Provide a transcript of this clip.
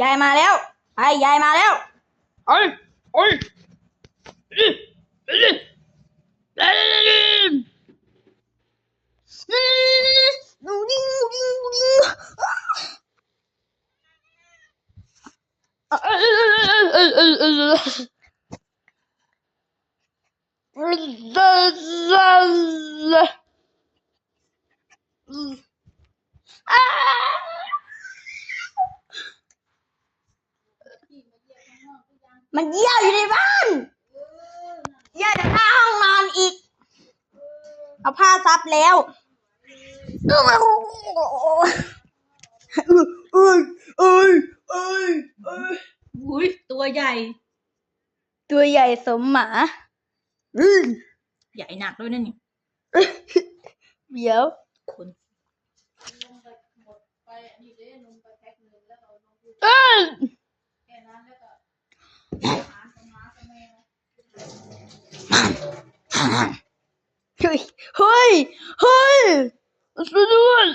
ຍາຍມາແລ້ວ ໄປ ຍາຍມາແລ້ວ ໂອ້ຍ ໂອ້ຍ ມັນຢ້ຽວຢູ່ໃນບ້ານ ຢ້ຽວຢູ່ໜ້າຫ້ອງນອນອີກ ເອົາຜ້າຊັບແລ້ວ ໂອ້ຍ ໂອ້ຍ ໂອ້ຍ ໂອ້ຍ ອຸ້ຍ ຕົວໃຫຍ່ ຕົວໃຫຍ່ສົມໝາ ອື ໃຫຍ່ໜັກດ້ວຍນັ້ນນີ້ ດຽວ ຄົນ ເອີ ເຮີ້ຍ ເຮີ້ຍ ເຮີ້ຍ ຊ່ວຍດ້ວຍ.